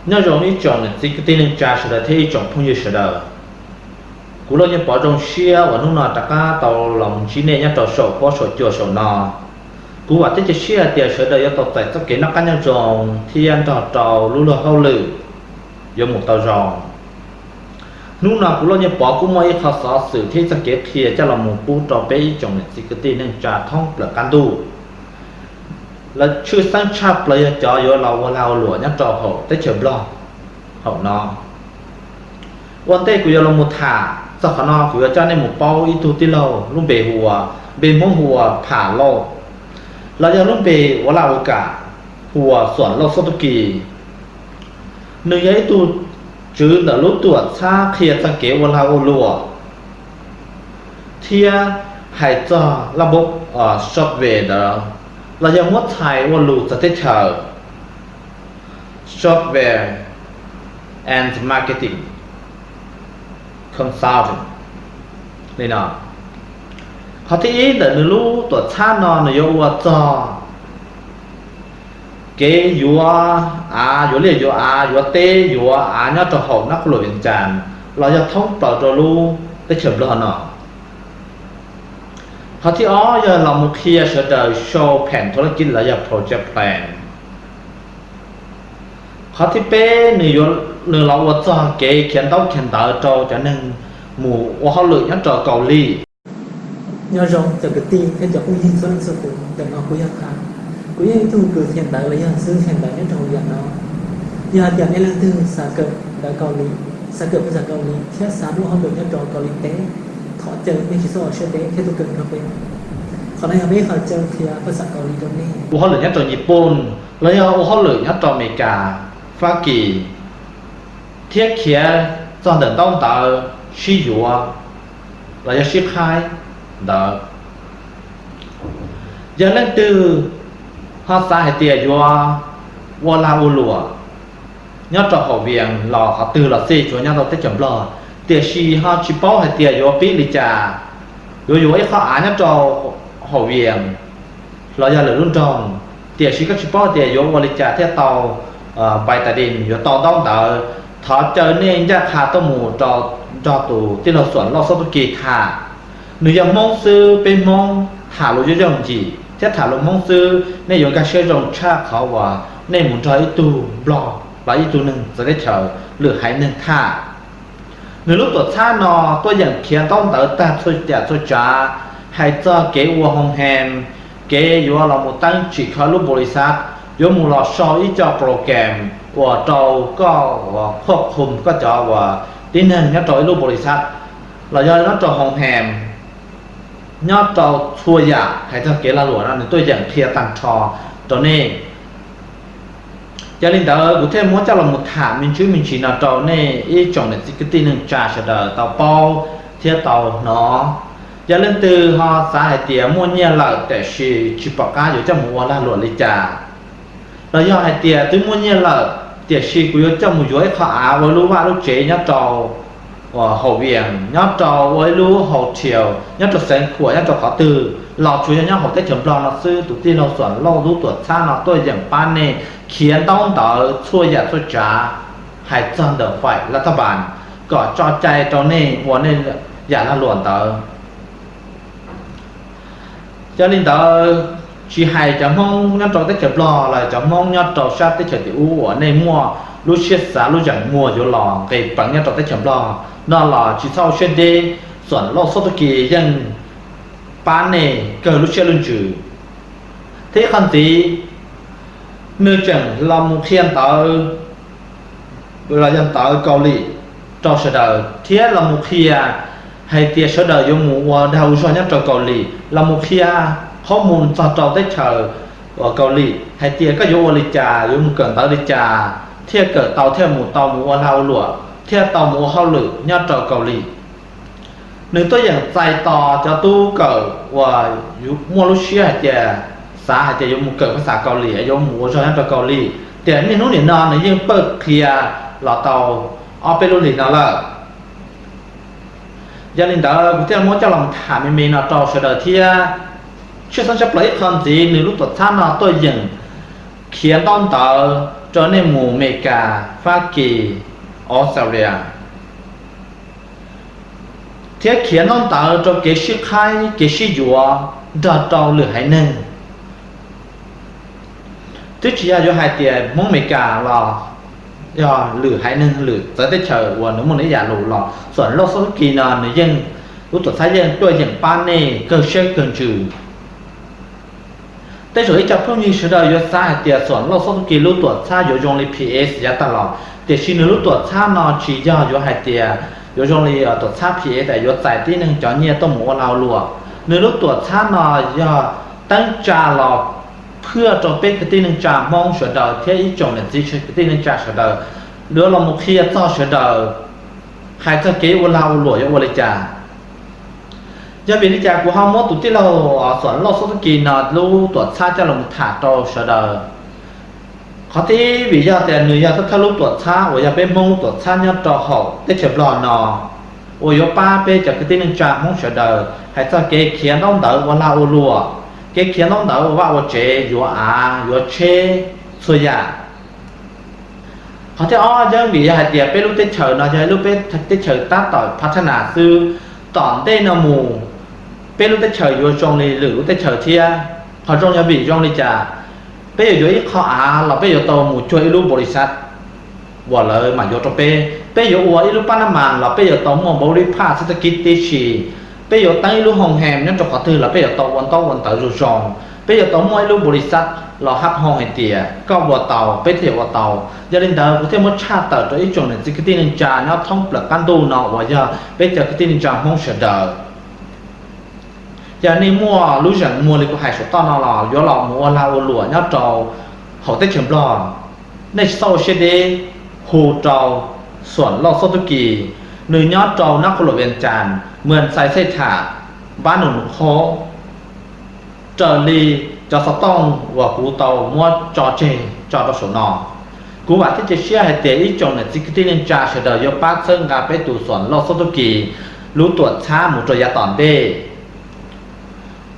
Nyob zoo ib tsoom niam txiv kwv tij neej tsa sawv daws thiab ib tsoom phooj ywg sawv daws. Kuv Lauj Nyiaj Pov zoo siab uas hnub no rov qab tau los ntsib nej nyob rau saum huab saum cua saum no. Kuv vam thiab cia siab hais tias sawv daws yuav tau txais txoj kev noj qab nyob zoo thiab nrog rau lub luag hauj lwm yuav mus tau zoo. Hnub no kuv Lauj Nyiaj Pov kuj muaj ib qho xov xwm thiab ib txoj kev qhia coj los mus pub rau peb ib tsoom niam txiv kwv tij neej tsa thoob plaws qab ntuj. Lawv tshwj xeeb tshaj plaws yog cov yuav los ua lag ua luam nyob rau hauv teb chaws Nplog hauv no. Ua ntej kuv yuav los mus tham txog qhov no, kuv yuav coj nej mus paub ib tug tij laug lub npe hu ua, npe Hmoob hu ua Pham Lauj, los yog lub npe ua laj ua kam hu ua Xuam Lauj Xab Tub Kis. Nws yog ib tug tswv ntawm lub tuam txhab qhia txog kev ua lag ua luam thiab hais txog laj npab software ntawd, los yog muab txhais ua lus txog teb chaws, software and marketing consultant li no. Qhov thib ib ntawm nws lub tuam txhab no nws yuav ua txog kev yuav av, yuav liaj yuav av, yuav teb yuav av nyob rau hauv nab qhuj luam Vias Cas los yog thoob plaws rau lub teb chaws Nplog no. Qhov thib ob yog los mus qhia sawv daws sau pheem thov laj kib los yog project plan. Qhov thib peb nws yuav, nws los ua txog kev khiav ntaub khiav ntawv rau cov neeg mus ua hauj lwm nyob rau Kaus Lim. Nyob zoo cov kwv tij thiab cov phooj ywg txhua leej txhua tus, ntawm no kuv yog Pham. Kuv yog ib tug kws qhia ntawv los yog xib hwb qhia ntawv nyob rau hauv yam no. Yog hais tias nej leej twg xav kawm ntawv Kaus Lim, xav kawm phas xas Kaus Lim thiab xav muaj hauj lwm nyob rau Kaus Lim teb, thov caw nej tsis txhob ua siab deb thiab tuaj kawm nrog peb. Qhov no yog peb qhov chaw qhia phas xas Kaus Lim rau nej. Ua hauj lwm nyob rau Nyij Pooj los yog ua hauj lwm nyob rau Amelikas, Fab Kis, thiab khiav txog ntawm ntaub ntawv sib yuav los yog sib qhaib ntawd. Yog leej twg ho xav hais tias yuav ua lag ua luam nyob rau hauv Vias los qhov twg los xij, tsuas nyob rau teb chaws Nplog, tiam sis ho tsis paub hais tias yuav pib li cas, yuav yuav ib qho av nyob rau hauv Vias los yog lwm lub nroog, tiam sis koj tsis paub hais tias yuav ua li cas thiaj tau pais tas dis, yuav tau ntaub ntawv, thov caw nej ncaj qha tuaj mus rau nrog tus tij laug Xuam Lauj Xab Tub Kis tham. Nws yog Hmoob xwb, peb Hmoob tham lus yooj yooj yim thiab tham lus Hmoob xwb, nej yuav nkag siab zoo tshaj qhov uas nej mus nrog ib tug Nplog los ib tug neeg txawv teb chaws lwm haiv neeg tham. Nws lub tuam txhab no tuaj yeem khiav ntaub ntawv tag txhua yam txhua tsav, hais txog kev ua hoo hem, kev yuav los mus teeb tsim kho lub npaum li xav, yuav mus los sau ib co program uas rau koj uas khuaj qhum koj cov uas tib neeg nyob rau ib lub npaum li xav los yog nyob rau hoo hem, nyob rau txhua yam hais txog kev lag luam no nws tuaj yeem qhia tag nrho rau nej. Yog li ntawd kuv thiaj muab coj los mus tham me ntsis me ntsis no rau nej ib tsoom niam txiv kwv tij neej tsa sawv daws tau paub thiab tau hnov. Yog leej twg ho xav hais tias muaj nyiaj lawm tiam sis tsis pom qab yuav coj mus ua lag luam li cas, los yog hais tias twb muaj nyiaj lawm tiam sis kuv yuav coj mus yuav ib qho av ua ib lub vaj lub tsev nyob rau hauv Vias, nyob rau ua ib lub hotel nyob rau Xeev Khuam, nyob rau qhov twg los tsuas yog nyob hauv teb chaws Nplog no xwb, tus tij laug Xuam Lauj lub tuam txhab no tuaj yeem pab nej khiav ntaub ntawv txhua yam txhua tsav hais txog ntawm faim lav thaj npas kom tso cai rau nej ua nej yam lag luam ntawd. Yog li ntawd, tsis hais cov Hmoob nyob rau teb chaws Nplog los cov Hmoob nyob rau sab teb chaws tim ub uas nej muaj lub siab xav lub zeem muag yuav los nqis peev nyob rau teb chaws Nplog no los tsis txhob ua siab deb, Xuam Lauj Xab Tub Kis yeej pab nej kawg lub siab lub ntsws. Thiab ib qho ntxiv, nws tseem los mus qhia ntawv los yog ntawv Kaus Lim rau sawv daws thiab los mus qhia hais tias sawv daws yuav mus ua dag ua zog nyob rau Kaus Lim, los mus qhia qhob mus txog rau teb chaws uas Kaus Lim hais tias koj yuav ua li cas, yuav mus kawm ntawv li cas thiaj kawm tau, thiaj mus tau mus ua lag ua luam, thiaj tau mus ua hauj lwm nyob rau Kaus Lim. Nws tuaj yeem txais tos cov tub kawm uas muaj lub siab hais tias, xav hais tias yuav mus kawm phas xas Kaus Lim, yuav mus ua zog nyob rau Kaus Lim, tiam niaj hnub nim no nws yeej pawj qhia los tau ob peb lub hlis no lawm. Yog li ntawd kuv thiaj muab coj los tham me me no rau sawv daws thiab. Tshwj xeeb tshaj plaws ib qho ntxiv, nws lub tuam txhab no tuaj yeem khiav ntaub ntawv rau nej mus Amelikas, Fab Kis, Australia, thiab khiav ntaub ntawv rau kev sib qhaib kev sib yuav nrog rau lwm haiv neeg. Twb tsis yog yuav hais tias Hmoob Amelikas los yog lwm haiv neeg lwm txawv teb chaws uas nws muaj nws ib yam lus los Xuam Lauj Xub Tub Kis no nws yeej, lub tuam txhab yeej tuaj yeem pab nej kawg siab kawg ntsws. Tej zaum ib co phooj ywg sawv daws yuav xav hais tias Xuam Lauj Xub Tub Kis lub tuam txhab yuav zoo li P S yav tag los, tiam sis nws lub tuam txhab no tsis yog yuav hais tias yuav zoo li tuam txhab P S es yuav txais tib neeg cov nyiaj tuaj mus ua lag ua luam. Nws lub tuam txhab no yog teeb tsa los phwaj rau peb kwv tij neej tsa Hmoob sawv daws thiab ib tsoom niam txiv kwv tij neej tsa sawv daws, yuav los mus qhia txog sawv daws hais txog kev ua lag ua luam yuav ua li cas. Yog vim li cas kuv ho muab tus tij laug Xuam Lauj Xub Tub Kis no lub tuam txhab coj los tham rau sawv daws? Qhov thib ib, vim yog tias nws yog thawj thawj lub tuam txhab uas yog peb Hmoob lub tuam txhab nyob rau hauv teb chaws Nplog no, uas yuav pab peb cov kwv tij neej tsa Hmoob sawv daws hais txog kev khiav ntaub ntawv ua lag ua luam, kev khiav ntaub ntawv ua vaj ua tsev, yuav av yuav tsheb, txhua yam. Qhov thib ob, yeej vim yog hais tias peb lub teb chaws no yog ib lub peb teb chaws tab tom phav thab nas xwb, tom ntej no mus peb lub teb chaws yuav zoo li lwm lub teb chaws thiab. Qhov zoo yog vim zoo li cas? Peb yuav yuav ib qho av los peb yuav tau mus cuag ib lub npaus lis xav uas lawv mam yuav rau peb. Peb yuav ua ib lub pab nab mas los peb yuav tau muaj npaus li phaj xib tag kib tib si. Peb yuav teeb ib lub hoo hem nyob rau qhov twg los peb yuav tau ua ntaub ua ntawv zoo zoo. Peb yuav tau muaj ib lub npaus lis xav los hab hoo hais tias koj ua tau peb thiaj yuav ua tau. Yog li ntawd kuv thiaj muab tshaj tawm rau ib tsoom niam txiv kwv tij neej tsa nyob thoob plaws qab ntuj no uas yog peb cov kwv tij neej tsa Hmoob sawv daws. Yog nej muaj lub zeem muag li kuv hais saum toj no los yuav los mus ua lag ua luam nyob rau hauv teb chaws Nplog, nej tsis txhob ua siab deb, hu rau Xuam Lauj Xub Tub Kis, nws nyob rau nab qhuv luam Vias Cas, mas xais xej tham, npab nus nus qhob, raws li cov xov tooj uas kuv tau muab tso tseg tso rau saum no. Kuv vam thiab cia siab hais tias ib tsoom niam txiv kwv tij neej tsa sawv daws yuav pab txhawb nqa peb tus Xuam Lauj Xub Tub Kis lub tuam txhab mus rau yav tom ntej.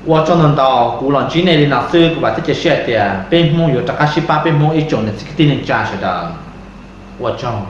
Ua tsaug ntau ntau, kuv los ntsib nej li no xwb, kuv vam thiab cia siab hais tias peb Hmoob yuav rov qab sib pab peb Hmoob ib tsoom niam txiv kwv tij neej tsa sawv daws. Ua tsaug.